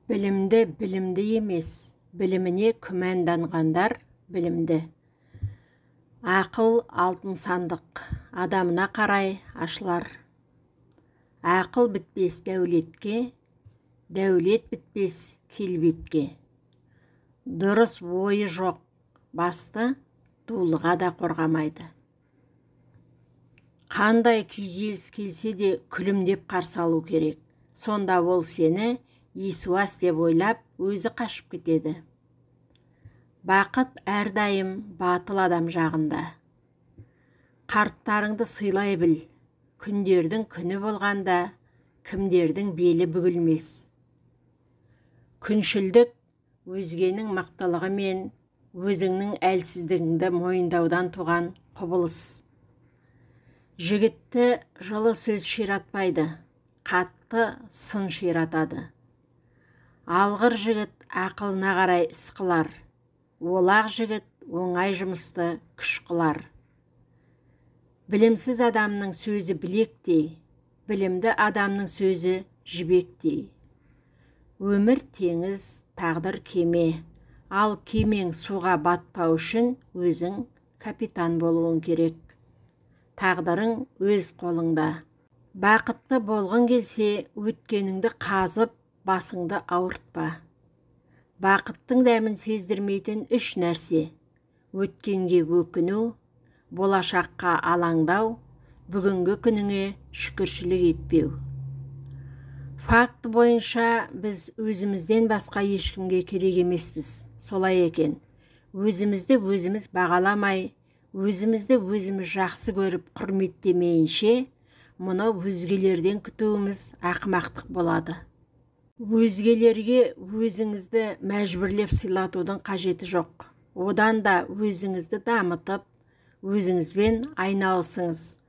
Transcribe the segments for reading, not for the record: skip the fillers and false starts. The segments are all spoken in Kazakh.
Білімді білімді емес, біліміне күмәнданғандар білімді. Ақыл алтын сандық, адамына қарай ашылар. Ақыл бітпес дәулетке, дәулет бітпес келбетке. Дұрыс ойы жоқ басты дулыға да қорғамайды. Қандай күйзеліс келсе де күлімдеп қарсы алу керек. Сонда ол сені есуас деп ойлап, өзі қашып кетеді. Бақыт әрдайым батыл адам жағында. Қарттарыңды сыйлай біл, күндердің күні болғанда кімдердің белі бүгілмес. Күншілдік өзгенің мықтылығы мен өзіңнің әлсіздігіңді мойындаудан туған құбылыс. Жігітті жылы сөз ширатпайды, қатты сын ширатады. Алғыр жігіт ақылына қарай іс қылар, олақ жігіт оңай жұмысты күш қылар. Білімсіз адамның сөзі білектей, білімді адамның сөзі жібектей. Өмір теңіз, тағдыр кеме, ал кемең суға батпау үшін өзің капитан болуың керек. Тағдырың өз қолыңда. Бақытты болғың келсе, өткеніңді қазып, басыңды ауыртпа. Бақыттың дәмін сездірмейтін үш нәрсе: өткенге өкіну, болашаққа алаңдау, бүгінгі күніңе шүкіршілік етпеу. Факт бойынша біз өзімізден басқа ешкімге керек емеспіз. Солай екен, өзімізді өзіміз бағаламай, өзімізді өзіміз жақсы көріп құрметтемейінше, мұны өзгелерден күтуіміз ақымақтық болады. Өзгелерге өзіңізді мәжбүрлеп сыйлатудың қажеті жоқ. Одан да өзіңізді дамытып, өзіңізбен айналысыңыз.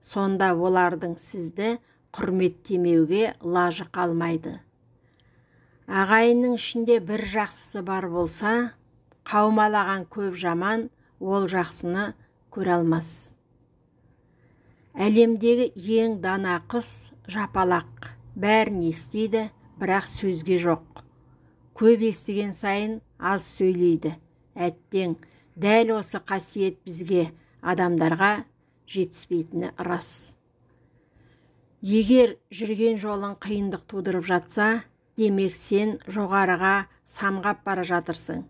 Сонда олардың сізді құрметтемеуге лажы қалмайды. Ағайынның ішінде бір жақсысы бар болса, қаумалаған көп жаман ол жақсыны көре алмас. Әлемдегі ең дана құс жапалақ. Бәрін естиді, бірақ сөзге жоқ. Көп естіген сайын аз сөйлейді. Әттең, дәл осы қасиет бізге, адамдарға жетіспейтіні рас. Егер жүрген жолың қиындық тудырып жатса, демек сен жоғарыға самғап бара жатырсың.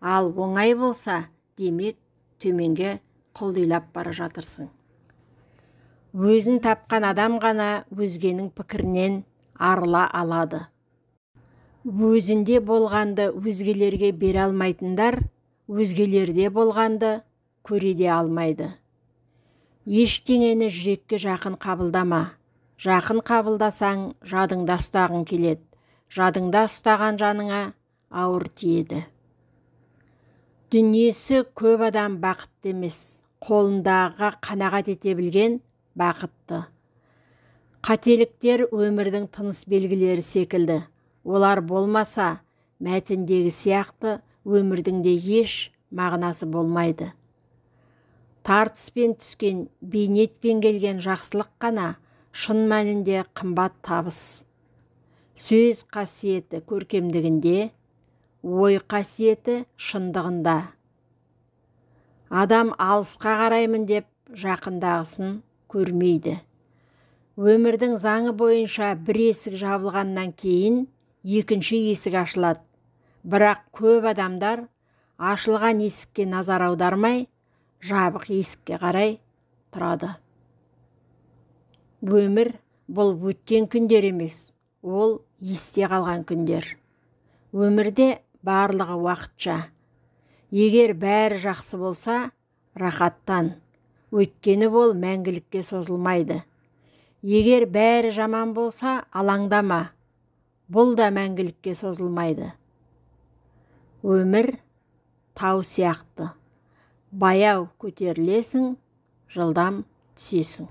Ал оңай болса, демек төменге құлдилап бара жатырсың. Өзін тапқан адам ғана өзгенің пікірінен арыла алады. Өзінде болғанды өзгелерге бере алмайтындар, өзгелерде болғанды көре де алмайды. Ештеңені жүрекке жақын қабылдама. Жақын қабылдасаң, жадыңда ұстағың келеді. Жадыңда ұстаған жаныңа ауыр тиеді. Дүниесі көп адам бақытты емес, қолындағыға қанағат ете білген бақытты. Қателіктер өмірдің тыныс белгілері секілді. Олар болмаса, мәтіндегі сияқты өмірдің де еш мағынасы болмайды. Тартыспен түскен, бейнетпен келген жақсылық қана шын мәнінде қымбат табыс. Сөз қасиеті көркемдігінде, ой қасиеті шындығында. Адам алысқа қараймын деп жақындағысын көрмейді. Өмірдің заңы бойынша бір есік жабылғаннан кейін екінші есік ашылады. Бірақ көп адамдар ашылған есікке назар аудармай, жабық есікке қарай тұрады. Өмір бұл өткен күндер емес, ол есте қалған күндер. Өмірде барлығы уақытша. Егер бәрі жақсы болса, рахаттан. Өйткені ол мәңгілікке созылмайды. Егер бәрі жаман болса, алаңдама. Бұл да мәңгілікке созылмайды. Өмір тау сияқты. Баяу көтерілесің, жылдам түсесің.